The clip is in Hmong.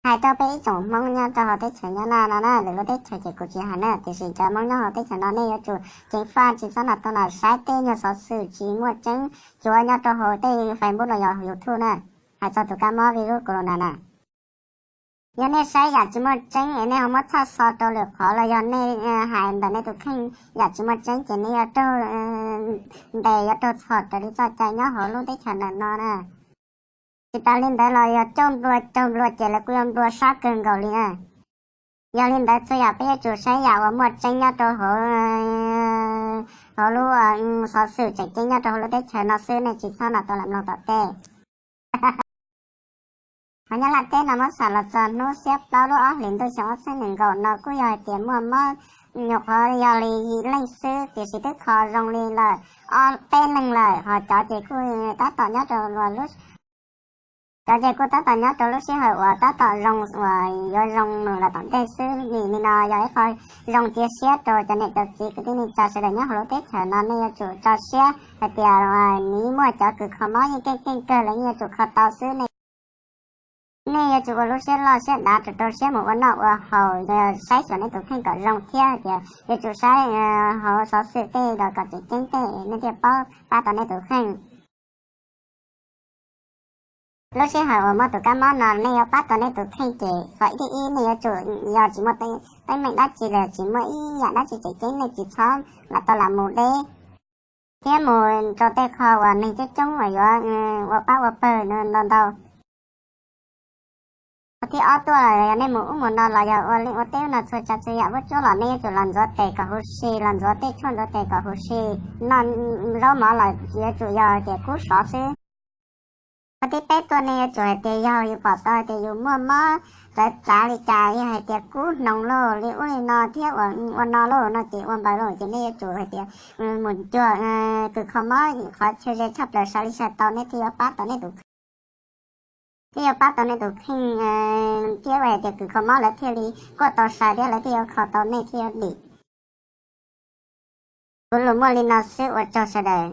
Hais rau peb ib tsoom Hmoob nyob rau hauv teb chaws Nyab Laj no na, lwm lub teb chaws ces kuv tsis hais na, tiam sis cov Hmoob nyob hauv teb chaws no nej yuav tsum ceev faj tsis txhob nov tau los saib tej nyuag xov xwm tsis muaj tseeb cuav nyob rau hauv tej Facebook los yog YouTube na, hais txog tus kab mob virus corona na. Yog nej saib yam tsis muaj tseeb es nej ho muab txhaj xov rau lwm qhov los yog nej hais ntawm nej tus kheej yam tsis muaj tseeb ces nej yuav raug ntes, yuav raug txhom raws li txoj cai nyob hauv lub teb chaws ntawm no na. Tsis tas li ntawd los yog coj nplua raug nplua ces lawv kuj yuav nplua sab kawg nkaus li na. Yog li ntawd txhua yam peb yuav tsum saib yam uas muaj tseeb nyob rau hauv, hauv lub xov xwm tseem ceeb nyob rau hauv lub teb chaws no xwb, nej tsis txhob nov tau lam mloog tom tej. Qhov Nyab Laj teb no muab xam los txog hnub xiab plaub lub ob hlis ntuj xyoo ob txhiab nees nkaum no kuj yog hais tias muaj mob, nyuam qhuav yog li yim leej xwb tiam sis twb kho zoo li lawm ob peb leeg lawm, ho cov ces kuj tab tom nyob rau lub, cov ces kuj tab tom nyob rau lub sij hawm uas tab tom zoo uas yuav zoo mus los tom ntej xwb. Vim li no yog ib qho zoo cia siab rau cov niam cov txiv kwv tij neej tsa sawv daws nyob hauv lub teb chaws no, nej yuav tsum tso siab hais tias nws muaj cov kws kho mob yeej keej keej kawg, lawv yeej yuav tsum kho tau xwb. Nej yuav tsum ua lub siab loj siab dav rau rau siab mus ua noj ua haus, saib xyuas nej tus kheej kom zoo thiab tias yuav tsum saib hauv xov xwm tej los kom tseem ceeb tej nej thiaj paub pab tau nej tus kheej. Lub sij hawm uas muaj tus kab mob no nej yuav pab tau nej tus kheej ces qhov thib ib nej yuav tsum, yog tsis muaj teeb meem dab tsi los tsis muaj ib yam dab tsi tseem ceeb nej tsis txhob lam tau lam mus deb thiab mus rau tej qho uas neeg coob coob uas yuav ua pab ua pawg ntau ntau. Qhov thib ob tuaj los yog nej mus ub mus no los yog ua liaj ua teb no txhua tsav txhua yam vuab tsuab los nej yuav tsum los ntxuav tes kom huv si, los ntxuav tej tshuaj ntxuav tes kom huv si, noj zaub mov los yuav tsum yog tias kub sov xwb. Qhov thib peb tuaj nej yuav tsum hais tias yog yus pom tau hais tias yus muaj mob txawv txav li cas, yog hais tias kub hnoos lauj, li ub li no thiab ua no lauj no ces ua npaws lauj ces nej yuav tsum hais tias mus cuag kws kho mob qhov chaw ze tshaj plaws sai li sai tau nej thiaj yuav pab tau nej tus kheej, thiaj yuav pab tau nej tus kheej thiab ua hais tias kws kho mob lawv thiaj li kuaj tau sai thiab lawv thiaj yuav kho tau nej thiaj yuav dim. Kuv lus muaj li no xwb, ua tsaug sawv daws.